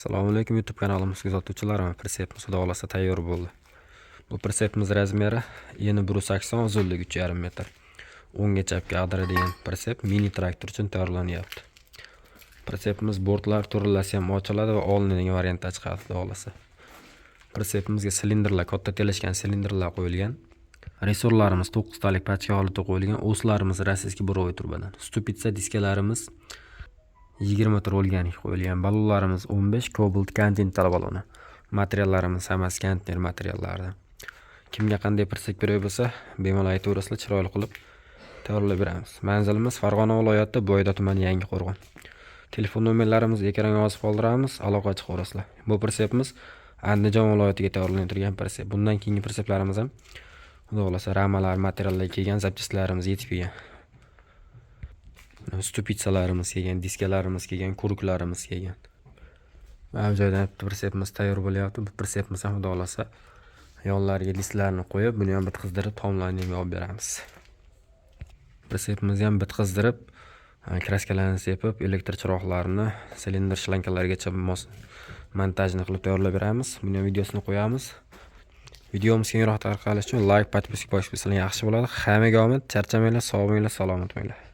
Assalomu alaykum, YouTube kanalimiz kuzatuvchilari. Pritsepimiz, xudo xohlasa, tayyor bo'ldi. Bu pritsepimiz размер i eni 180, uzunligi 3,5 metr. O'ngga chapga ag'daradigan pritsep mini traktor uchun tayyorlanyapti. Pritsepimiz bortlar turilasi ham ochiladi va olinadigan variantda chiqadi, xudo xohlasa. Pritsepimizga silindrlar, katta telashgan silindrlar qo'yilgan. Resorlarimiz 9 talik пачка holatida qo'yilgan. Ось larimiz российский буровой trubadan. Ступица diskalarimiz 20 ta рольганик qo'yilgan. Balonlarimiz 15 Cobalt Continental baloni. Materiallarimiz hammasi konteyner materiallardan. Kimga qanday pritsep kerak bo'lsa, bemalol aytaverasizlar, chiroyli qilib tayyorlab beramiz. Manzilimiz Farg'ona viloyati, Bo'yda tumani, Yangiqo'rg'on. Telefon nomerlarimizni ekranga yozib qoldiramiz, aloqa chiqaverasizlar. Bu pritsepimiz Andijon viloyatiga tayyorlanib turgan pritsep. Bundan keyingi pritseplarimiz ham, xudo xohlasa, ramalar, materiallar kelgan, запчасть larimiz yetib kelgan. Ступица larimiz kelgan, diskalarimiz kelgan, круг larimiz kelgan. Mana bu joydan bitta pritsepimiz tayyor bo'lyapti. Bu pritsepimiz ham, xudo xohlasa, yonlariga listlarni qo'yib, buni ham bitqizdirib, tomlarini ham yopib beramiz. Pritsepimizni ham bitqizdirib, краска larni sepib, elektr chiroqlarini, silindr shlankalargacha mos montajni qilib tayyorlab beramiz. Buni ham videosini qo'yamiz. Videomiz kengroq tarqalishi uchun layk, подписка bosib qo'ysanglar yaxshi bo'ladi. Hammaga omad, charchamanglar, sog' bo'linglar, salomat bo'linglar.